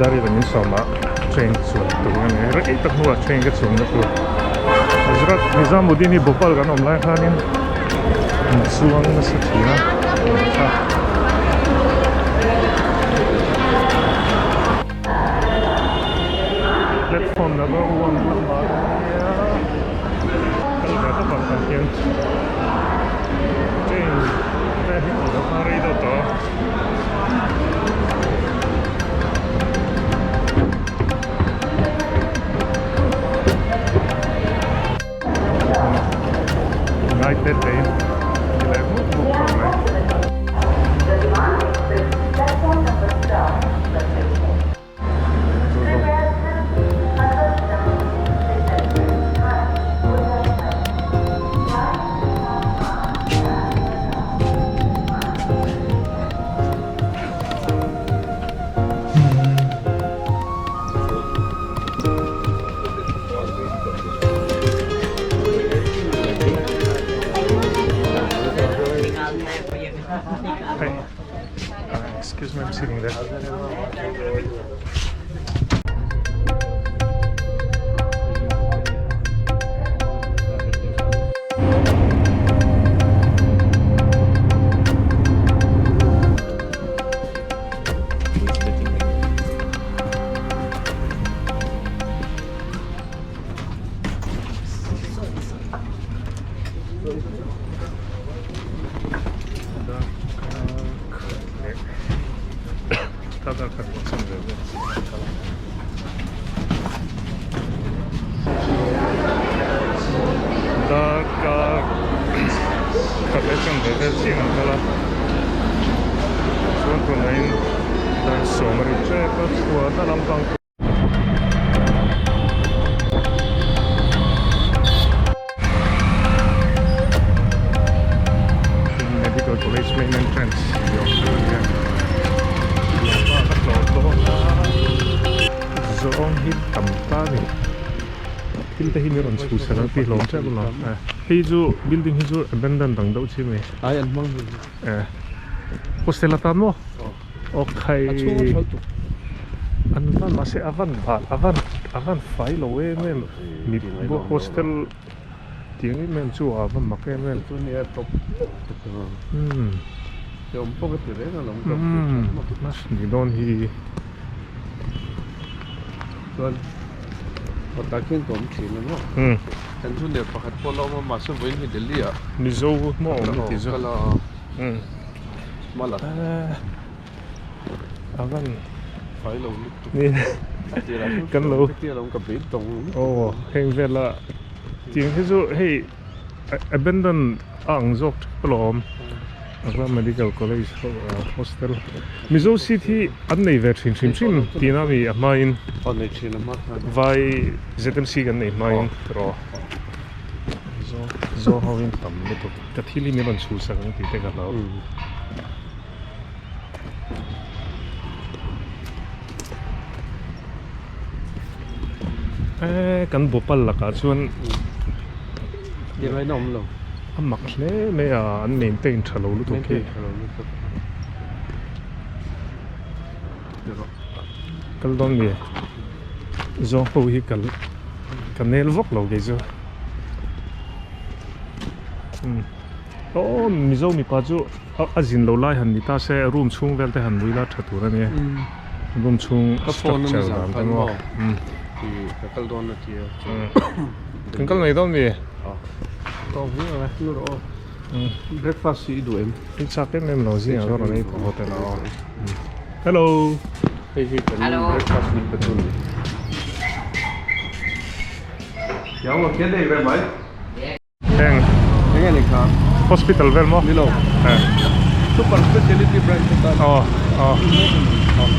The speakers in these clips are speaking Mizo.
Dar 11 sawmah train chuan tur a ni rei tak hnuah train ka chuanna tur Hazrat Nizamuddin hi Bhopal kan awm lai khanin an chuang nasa thin a kha. Platform number 1 lamah ania kal ve tawp ang tah hian train vel hi awm loh kha rei deuh tawh a. Ngai te te in ti leh mup mup tawh mai. Hi. Excuse me, I'm sitting there. Darkar khat leh chanve vel chiah an kal a chuan tunah in dar sawm a ri tep a chhuahna lampang Medical College main entrance ni awm tak a nia lawngpa ka tlawh dawn a zawng hi tam ta a ni thil te hi min rawn chhu chhe ang tih hlawm tep alawm hei chu building hi chu abandon dang deuh chi mai ai an hmang hmel eh hostel atan maw Okay. A chhung a thal tuk. An van mahse a van bal a van a van fai lo em em mi hostel tiang em em chu a va mak em em. Chu nia top tuk a. Umm. He awm pawh ka ti reng a lawm ka Umm mas ni dawn hi. Chuan kawtah khian ka awm thin a maw. Umm. Kan chu ner pakhat pawh la awm a mahse vawiin hi Delhi ah. Mizo maw awm ti chu. Ka la. Umm. Mala. A van fai lo lutuk. Ni kan lo. Tia lo ka beit tawng. Aw heng vela tiang hi chu hei abandon a ang zawk tep alawm. Agra Medical College hostel. Mizo seat hi an nei ve thin hrim hrim tina mi a hmain. Aw nei thin a hma khan. Vai ZMC kan nei hmain rawh. Zo zo ho in tam lutuk. Ka thil hi min rawn chhu sak ang tih te ka hlau. Eee kan Bhopal lakah chuan Ti ngaina awm lo. A mak hle mai a an maintain tha lo lutuk hi. Maintain tha lo lutuk. Kal dawn nge zawng ho hi ka ka nel vak lo kei chu umm aw mizo mipa chu a zin lo lai han ni ta se room chhung vel te han mui la tha tur a nia room chhung structure dan te maw umm ka kal dawn a tia kan kal mai dawn mi breakfast hi i duh em i chak em em lo zingah ka rawn ei tawh hotel ah aw. Hello. Hei hi kan breakfast min pe tu ni. Yang lo khian ei ve mai. Eng. Eng ani kha? Hospital vel maw? Ni lo. Eh. Super speciality branch atan. Aw aw.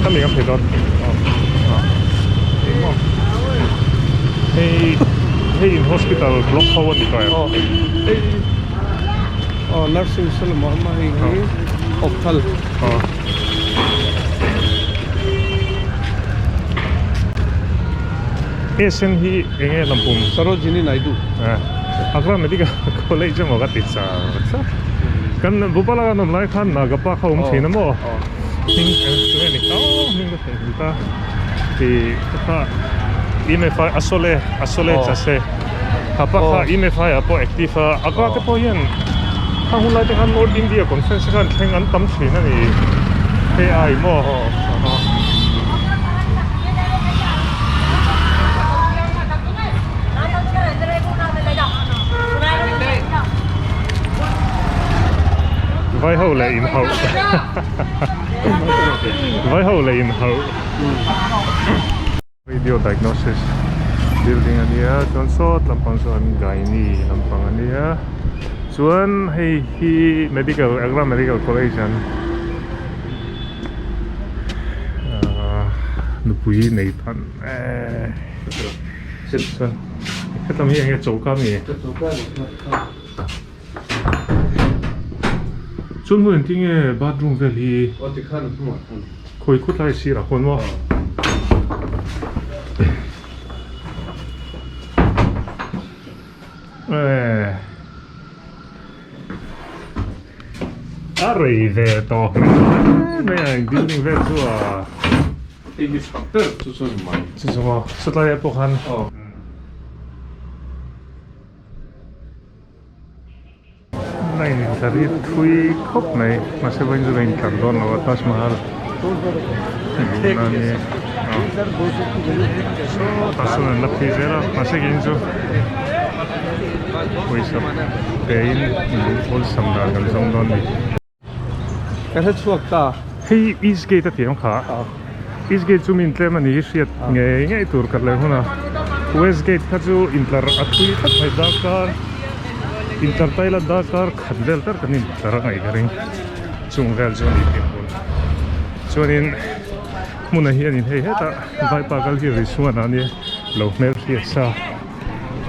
Ka mi kan phei dawn. Aw. Aw. Eng maw? Hei hei in hospital block ho ani tawh em? Aw. Hei aw nursing salam a awm a hei hi Ophthal. Aw. SN hi eng nge lam pum? Sarojini Naidu. Agra Medical College emaw ka ti char char. Kan Bhopal a kan awm lai khan Nagapa kha awm thin a maw? Hming tunge ni tau hming ka theihnghilh ta tih ka kha EMFI Asole Asole Chase kha pa kha EMFI ah pawh active a Agra te pawh hian khang hun lai te khan North India conference te khan thleng an tam thin a ni hei ai maw. Vai ho leh in hauh Vai ho leh in hauh Radio diagnosis building a nia chuan sawt lampang chuan gynae lampang a nia chuan hei hi medical Agra medical college an ahh nupui nei tan eee chuan hetam hi enge choka mi Chuan hmun engtin nge bathroom vel hi Aw tikhan a hnungah khan Khawi khawtlai sirah khawn maw? Eee A rei ve tawh hmel mai a building vel chu a Hei hi tha ber chu chu ni mai. Chu chu maw sawtlai ah pawh khan Aw. Line in tlar hi thui khawp mai mahse vawiin chu ka intlar dawn lo a Taj Mahal luhna a nia sawtah sawn an la phei zel a mahse keiin chu pawisa pe in awlsam dan kan zawng dawn a ni. Ka hre chhuak ta. Hei East Gate a tih ang kha. East Gate chu min tlem a ni hriat ngei ngei tur ka leh hun a. West Gate kha chu intlar a thui tlat mai darkar intlar ta ila darkar khat vel ber kan intlar a ngaih ka ring. Chung vel chu a ni tih hun. Chuanin hmunah hianin hei hetah vaipa kal hi ri chhuan ah nia lo hmel hriat sa.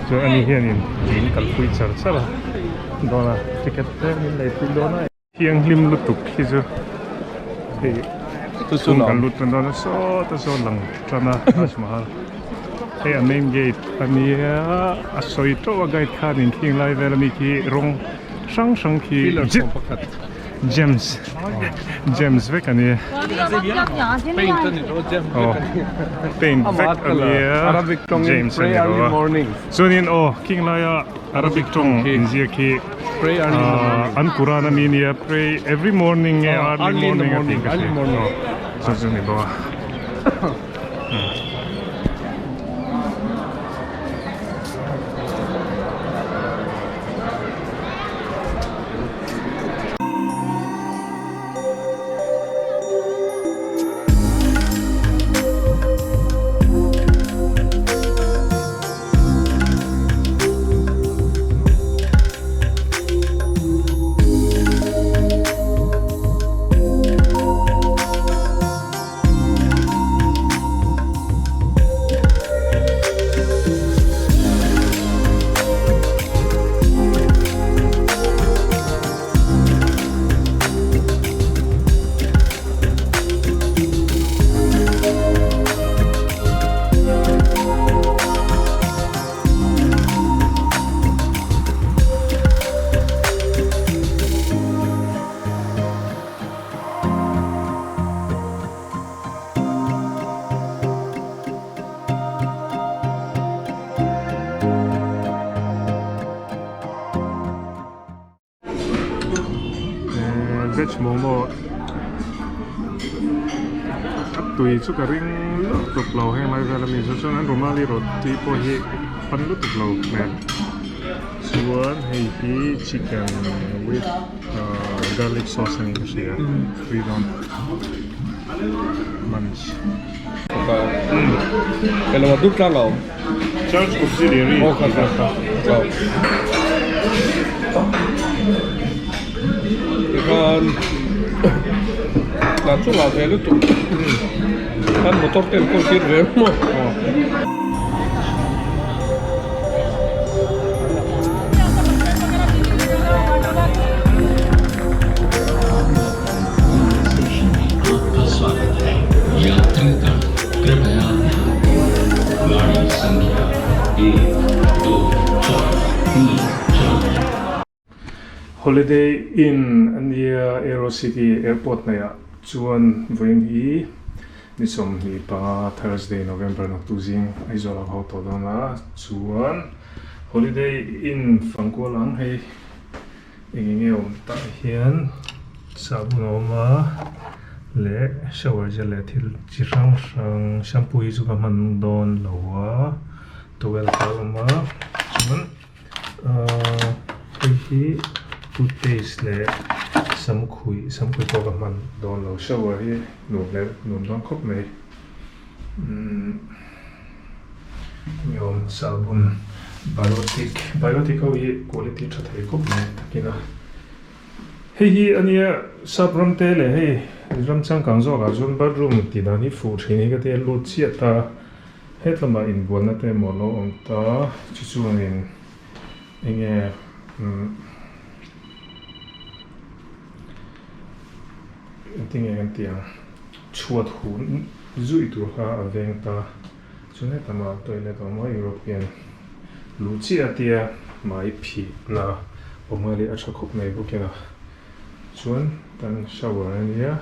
Chuan ani hianin min kalpui char char a dawn a ticket te min lei pui dawn a thianghlim lutuk hi chu hei chhung kan lut tan dawn a sawta saw lang tan a Taj Mahal hei a main gate a nia a sawi teuh a guide khanin khing lai vel ami khi rawng hrang hrang khi Gems gems vek a nia aw paint vek a nia gems a ni lo a chuanin aw khing laia Arabic tawng inziak hi an Quran ami nia pray every morning nge early morning a tih ka hria aw chu chu ni bawk a. Veg momo a tui chu ka ring lutuk lo heng lai vel ami chu chuan an rumali roti pawh hi pan lutuk lo hmel chuan hei hi chicken with garlic sauce a ni ka hria tui dawn munch. Church Auxiliary tih vel kha. Tikhan tlan chu ngah ve lutuk khan motor te an kawl tir ve maw. Holiday Inn a nia Aero City Airport hnaihah. Chuan vawiin hi ni 25 Thursday November naktuk zing Aizawl ah ka haw tawh dawn a, chuan Holiday Inn fangkual ang hei eng eng nge awm tah hian sahbun a awm a leh shower gel leh thil chi hrang hrang shampoo hi chu ka hman dawn lo a towel te a awm a chuan. Ahh hei hi toothpaste leh samkhuih samkhuih pawh ka hman dawn lo shower hi nuam leh nuam dawn khawp mai umm enge awm sahbun biotic biotic ho hi quality tha thei khawp mai takin a hei hi ania sap ram te leh hei ram changkang zawk ah chuan bathroom tih dan hi fuh thin hi ka tia lut chiah ta. Hetlama inbualna te emaw lo awm ta chu chuanin enge umm engtinge kan tih ang chhuat huh zuih tur kha a veng ta chuan hetlama toilet a awm a European luh chiah a tia hmai phihna awm nghal hi a tha khawp mai bawk in a. Chuan kan shower a nia,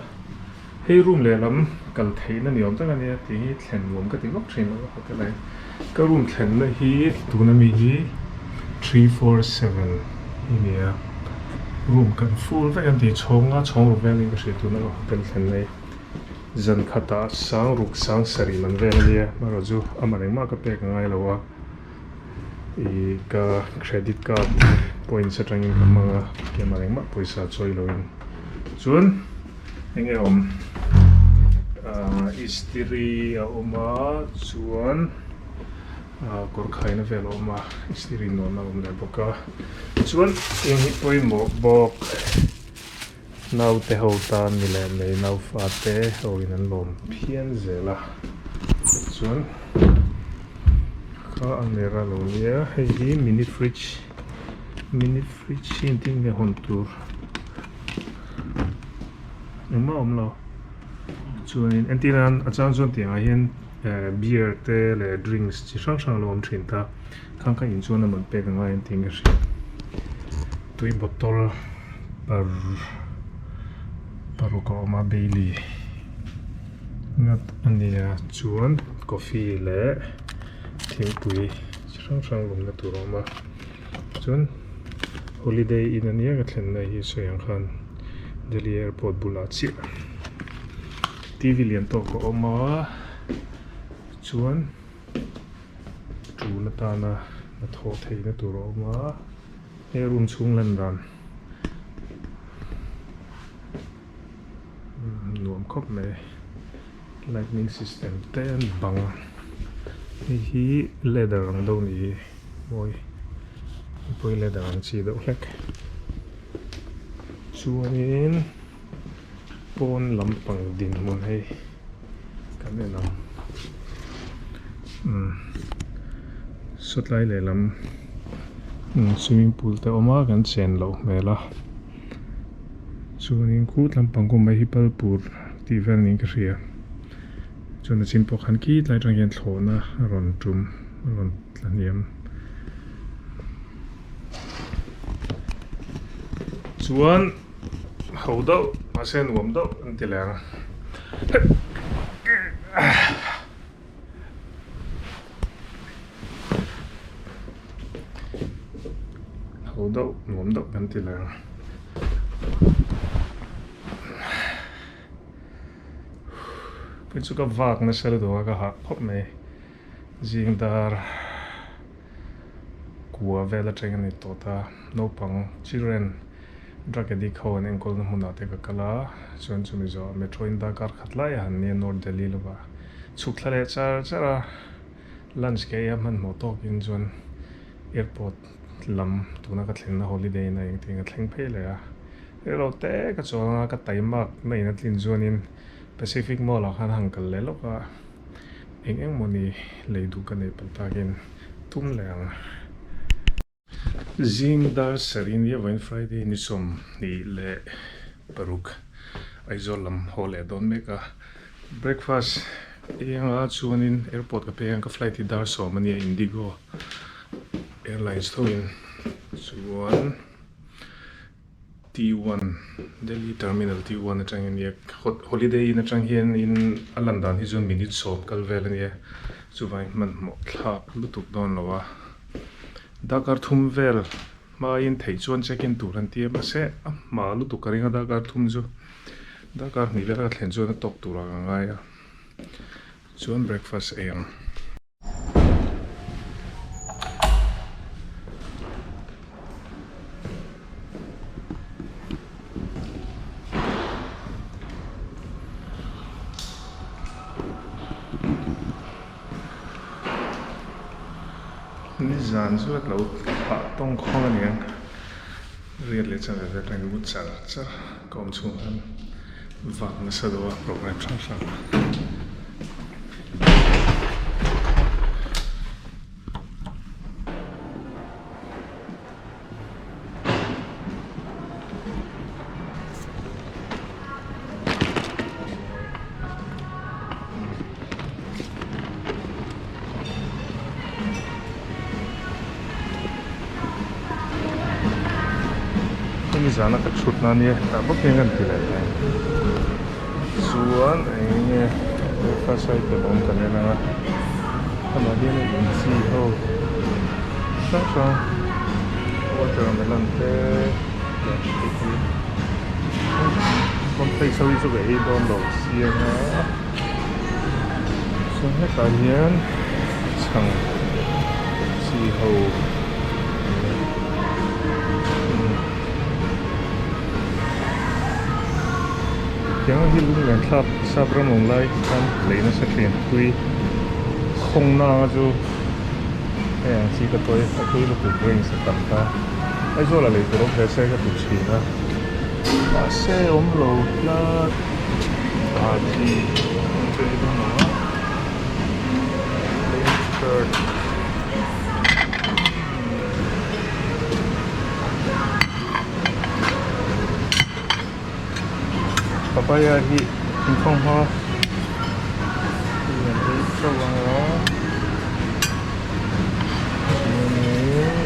hei room lehlam kal theihna ni awm tak a nia tih hi thlen nuam ka ti vak thin lo a hotel ah hian. Ka room thlenna hi tuna mi hi 347 hi ni a, room kan full vek an ti chhawng nga chhawng ruk vel in ka hria tuna ka hotel thlenna hi zan khatah sang ruk sang sarih man vel a nia amaherawh chu amah engmah ka pek a ngai lo a. Ih ka credit card points atangin ka hmang a keimah engmah pawisa chawi loin chuan enge awm ahh istiri a awm a chuan ahh kawr khaina vel a awm a istiri nuam a awm leh bawk a chuan eng hi pawimawh bawk naute ho tan ni leh mai naufa te ho in an lawm phian zel a chuan kha a ner a lo nia hei hi mini fridge mini fridge hi engtin nge hawn tur engmah a awm lo chuanin entir nan a chang chuan tiang ah hian eh beer te leh drinks chi hrang hrang a lo awm thin ta khang kha in chuan a man pek angai an tih ka hria tui bottle par paruk a awm a bailey ngat a nia chuan coffee leh thingpui chi hrang hrang lawmna tur a awm a chuan holiday inn ania ka thlenna hi sawi ang khan Delhi airport bulah chiah T V lian tawk a awm a chuan. Tul atana hnathawh theihna tur a awm a, he room chhung lan dan nuam khawp mai lightning system te an bang a, hei hi leather ang deuh a ni hi mawi hei pawh hi leather ang chi deuh hlek chuanin pawn lampang dinhmun hei kan en ang umm sawtlai lehlam umm swimming pool te a awm a kan chen loh hmel a chuanin khut lampang kawng mai hi palpur tih vel niin ka hria chuan a chin pawh khan khi tlai atang hian thlawhna a rawn tum a rawn tla hniam chuan. Ho deuh mahse nuam deuh an ti leh ang. Ho deuh nuam deuh kan ti leh ang. Hei chu ka vak nasa lutuk a ka hah khawp mai zing dar kua vel atang a ni tawh ta naupang children. Drug addict ho an enkawlna hmunah te ka kal a, chuan chumi zawhah metro in darkar khat lai a han nia North Delhi lova chhuk thla leh char char a, lunch ka ei a hmanhmawh tawkin chuan airport lam tuna ka thlenna holiday in a engtin ka thleng phei leh a, rilo te ka chuang a ka taimak na in a tlin chuanin Pacific Mall ah khan han kal leh lawk a, eng eng mawni lei duh ka nei palh takin tum leh ang. Zing dar sarih nia vawiin Friday ni 26 Aizawl lam haw leh dawn mek a, breakfast ei anga chuanin airport ka phei ang ka flight hi dar 10 ania Indigo Airlines thoin chuan. T one Delhi terminal T one atangin nia holiday inn atang hian in a lan dan hi chuan minute sawm kal vel a nia chuvangin hmanhmawh thlak lutuk dawn lo a darkar thum vel hmain theih chuan check in tur an ti a mahse a hma lutuk ka ring a darkar thum chu darkar hnih vel a thlen chuan a tawk turah ka ngai a chuan breakfast ei ang. Nizan chu a lo phah tawng khawng a niang riat leh chuan ve vel a mu char char ka awm chhung khan vak nasa deuh a program hrang hrang. Hemi zana ka thutna ania tah bawk hian kan ti leh thei chuan eng nge breakfast item awm kan en ang a amah hian a inchi ho hrang hrang watermelon te leh hei hi cornflakes ho hi chu ka ei dawn lo chiang a chuan hetah hian chhang chi ho Tiang hi lunglen thlak sap ram awm lai khan lei nasa thin tui khawng nanga chu hei ang chi ka tawi a tui lutuk drinks a tam ta Aizawl ah lei tur awm ve se ka ti thin a mahse awm lo tlat bhaji ang chu ei dawn lo a plain curd. Papaya hi thingkung hma lian ei chauh ang a chuanin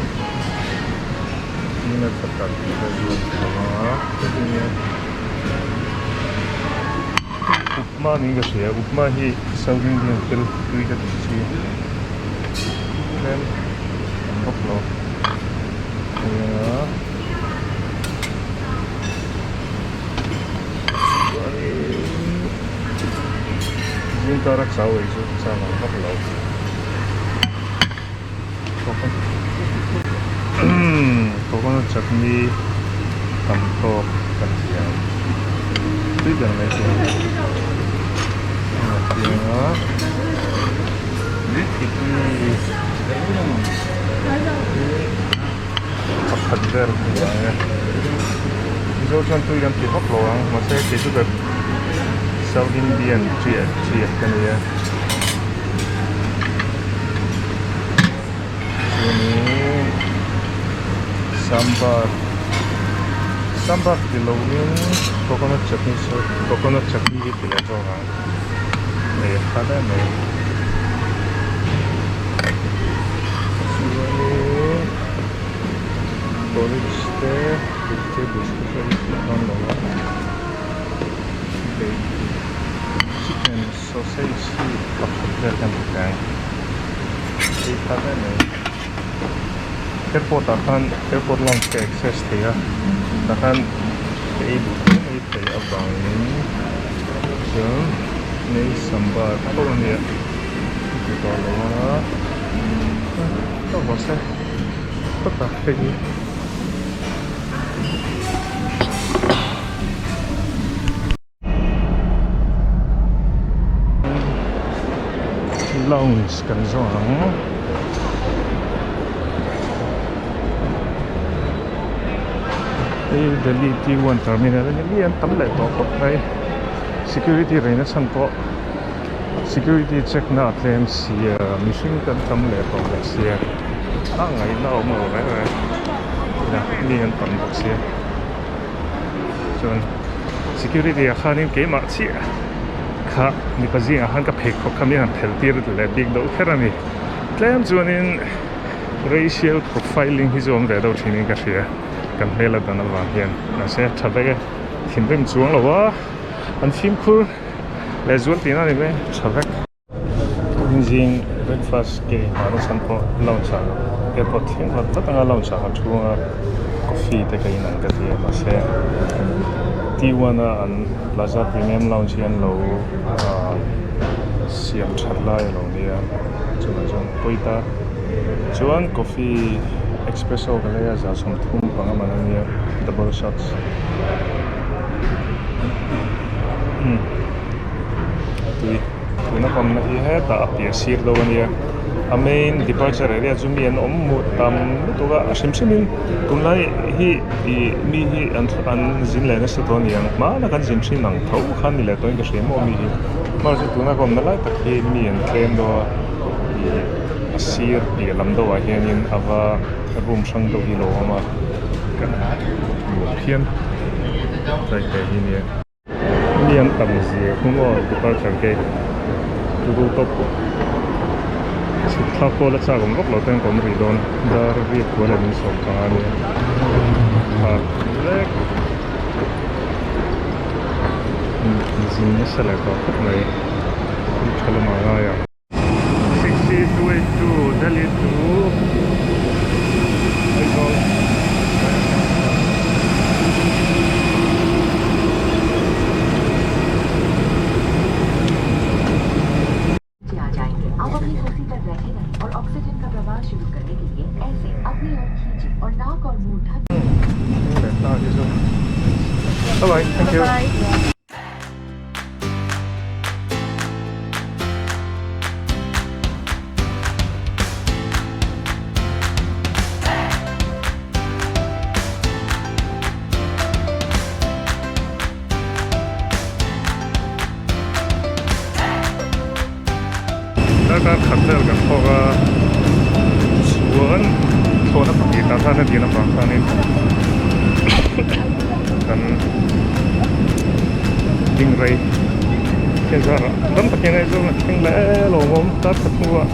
peanut butter tih te chu a awm a heti hian upma niin ka hria upma hi south indian thil tui ka tih chi tlem tam vak lo nia chuanin zingkara chau ei chu chang ang vak lo coconut chutney tam tawk kan ti ang tui ber mai chu a chiang a pakhat vel a ni ang e mizo chuan tui kan ti vak lo ang mahse kei chu ka south indian chiah chiah ka ni a. Chuanin sambar sambar ti loin coconut chutney saw coconut chutney hi ti leh zawk ang ei a khat em mai chuanin porridge te vegetables te pawh hi tih dawn lo a chicken sausage hi pakhat vel kan ti thei ang ei kha daih mai airport ah khan airport lounge ka access thei a tah khan ka ei duh hle mai thei avangin chuan nei sambar tho a nia ti tawh lo a ka vaw se phawt a hei hi. Lounge kan zawng ang. Hei Delhi T one terminal a ni mi an tam leh tawh khawp mai. Security rei na chhan pawh security check na a tlem sia mihring kan tam leh tawh bawk sia a ngaihna a awm lo reng reng mi an tam bawk sia. Chuan security ah khanin keimah chiah kha mipa zingah khan ka pheikhawk kha mi han phel tir leh bik deuh kher a ni. Tlem chuanin racial profiling hi chu awm ve deuh thinin ka hria. kan hmel a dan avang hian mahse a tha vek e thinrim chuang lo a an fimkhur leh zual tihna a ni mai tha vek. Zing breakfast ke hmana chhan pawh lounge ah airport thleng vat vat anga lounge ah ka thu anga coffee te ka in ang ka ti a mahse T one a an plaza premium lounge hi an lo ahh siam that lai a lo nia chuvang chuan pawi ta chuan coffee expresso ka lei a za 35 man a nia double shots umm tui tuna pawmna hi hetah a piah sir deuh a nia a main departure area chu mi an awm hmuh tam lutuk a a hrim hrim in tunlai hi ih mi hi an an zin leh nasa tawh a ni ang hmana kan zin thin ang tho khan ni leh tawhin ka hria maw mi hi mahse tuna ka awmna lai tak hi mi an tlem deuh a ih a sir piah lam deuhah hianin a va room hrang deuh hi a lo awm a ka nuam phian tlai te hi nia. Mi an tam zia khu maw departure gate turu tawp chhuk thlak pawh la chak awm vak lo ten ka awm rih dawn dar riat kual leh min sawm panga ania thla lek zin nasa leh tawh khawp mai thil tha lamah a ngai ang. 6C282 Delhi to Aizawl. आ जाएंगे आप अपनी कुर्सी पर बैठे रहें और ऑक्सीजन का प्रवाह शुरू करने के लिए ऐसे अपनी ओर खींचे और नाक और मुंह ढक Bye bye, thank you. Darkar khat vel kan thawk a chuan thlawhna pahnih tah khan a din avang khanin kan ding rei. Khian zarah dam takin Aizawl a thleng leh lawmawm dar khat hnuah.